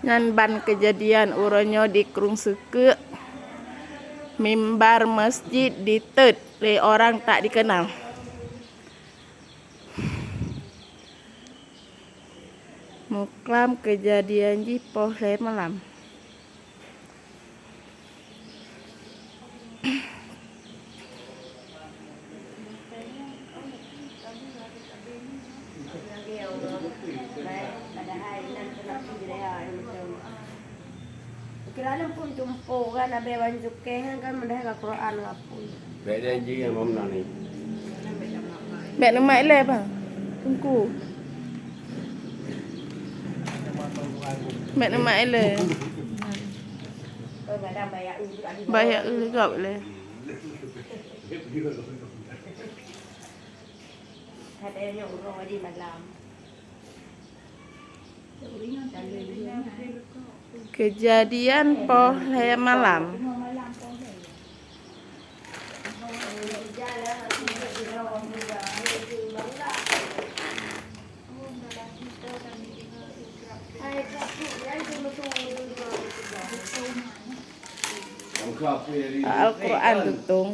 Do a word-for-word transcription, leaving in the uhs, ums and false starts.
Nyan ban keujadian uroe nyoe di Krueng Seukeuk, mimbar masjid diteuet lé orang tak dikenal. Muklam keujadian jih poh lhée malam. Kira pun tumpu kan, abang wan cukai kan, kan mudah ka Quran ngapui. Baik janji yang mam nani. Bèk neumat ilée, bang. Teungku. Bèk neumat ilée. Bayak eu gop ilée. Keujadian poh lhée malam. Al-Quran tutong.